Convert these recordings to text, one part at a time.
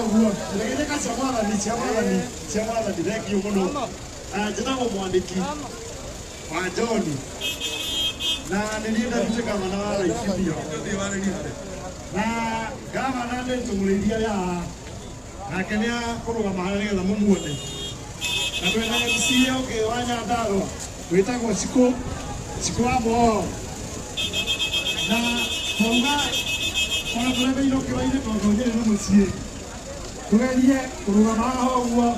Ũguo ndagĩka cia mwathani, cia mwathani, cia mwathani. Thank you mũno. Njĩtagwo Mwandĩki wa John na nĩ niĩ deputy governor wa Laikipia, na gavana nĩ tũmũrĩithia arĩa haha nake nĩ akũrũgama harĩa nĩgetha mũmuone, na twĩna MCA ũngĩ wa Nyandarũa wĩtagwo Cikũ, Cikũ wa Mũhoro, na twauga ona tũremeirwo kĩwa-inĩ tondũ Nyĩrĩ nĩ mũciĩ, tũgerie kũrũgama haha ũguo,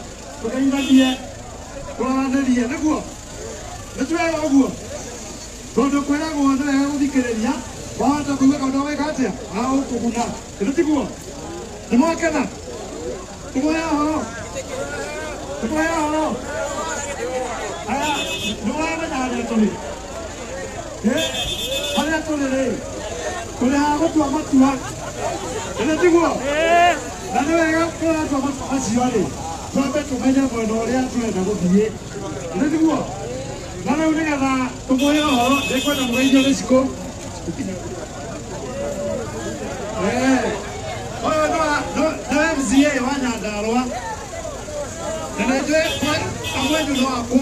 tũgeithanie, tũaranĩrie, nĩguo nĩ twega ũguo, tondũ kwĩragwo nĩ wega gũthikĩrĩria, wahota kũigua kaũndũ weka atĩa gagũkũguna, ĩno tiguo? Nĩ mwakena tũkũhe ũhoro, tũkũhe ũhoro. Aya, nĩ mũramenya harĩa tũrĩ? Harĩa tũrĩ rĩ, tũrĩ haha gũtua matua, ĩno tiguo? Na nĩ wega tũratua matua macio rĩ, twambe tũmenye mwena ũrĩa tũrenda gũthiĩ, ĩno tiguo? Na rĩu nĩgetha tũmũhe ũhoro, ndĩkwenda mũgeithio nĩ Cikũ. Ũyũ nĩ MCA wa Nyandarũa na nĩ njũĩ amwe anyu no a kũu,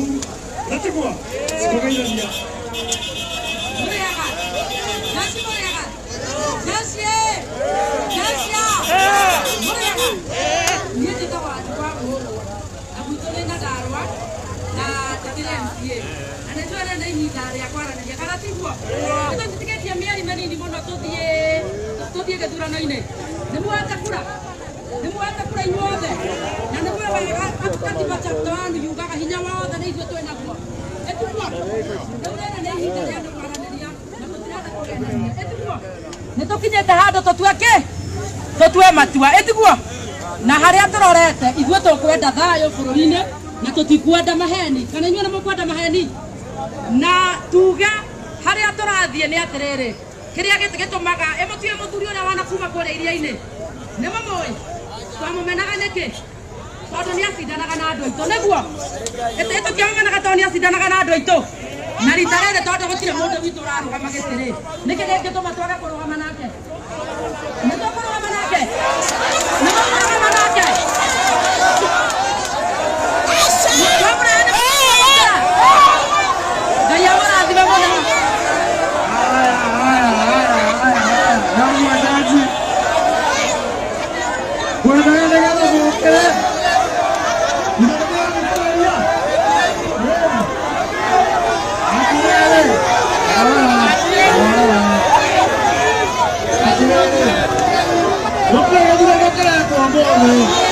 na tiguo? Cikũgeithania. Muriaga. Naci muriaga. Naci. Nacia. Muriaga. Niĩ njĩtagwo Wanjikũ wa Mũhũrwo. Na gwitũ nĩ Nyandarũa na ndĩkĩrĩ MCA. Na nĩ njũĩ rĩrĩ nĩ ihinda rĩa kwaranĩria, kana tiguo? Nĩ tũtitigĩtie mĩeri mĩnini mũno tũthiĩ gĩthurano-inĩ. Nĩ muoete kura? Nĩ muoete kura inyuothe? Na nĩ mũĩ wega katiba chapter 1 yugaga hinya wothe nĩ ithuĩ twĩ naguo. Ĩtiguo? Rĩu rĩrĩ nĩ ihinda rĩa andũ kwaranĩria na tũtirenda kũgenania. Ĩtiguo? Nĩ tũkinyĩte handũ tũtue kĩ? Tũtue matua. Ĩtiguo? Na harĩa tũrorete ithuĩ tũkwenda thayũ bũrũri-inĩ na tũtikwenda maheni. Kana inyuĩ nĩ mũkwenda maheni? Na tuge harĩa tũrathiĩ nĩ atĩrĩrĩ, kĩrĩa gĩtũmaga ĩmũtiĩ mũthuri ũrĩa wana kuma kũrĩa iria-inĩ, nĩ mũmũĩ? Twamũmenaga nĩkĩ? Tondũ nĩ acindanaga na andũ aitũ, nĩguo? Tũtiamũmenaga tondũ nĩ acindanaga na andũ aitũ. Na rita rĩrĩ tondũ gũtirĩ mũndũ witũ ũrarũgama gĩtĩ rĩ, nĩkĩ gĩngĩtũma twage kũrũgama nake? Nĩ tũkũrũgama nake, nĩ tũkũrũgama nake. Twamũrehe nĩ Ngai amũrathime mũno. Haya, haya, haya, haya, haya. Na mwendaji. Mwendaji nĩgetha mũkĩre. Nĩmũrathikĩrĩria? Atĩrĩrĩ. Haya, haya. Atĩrĩrĩ. Gũtirĩ gĩthurano kĩrekwo ũmũthĩ.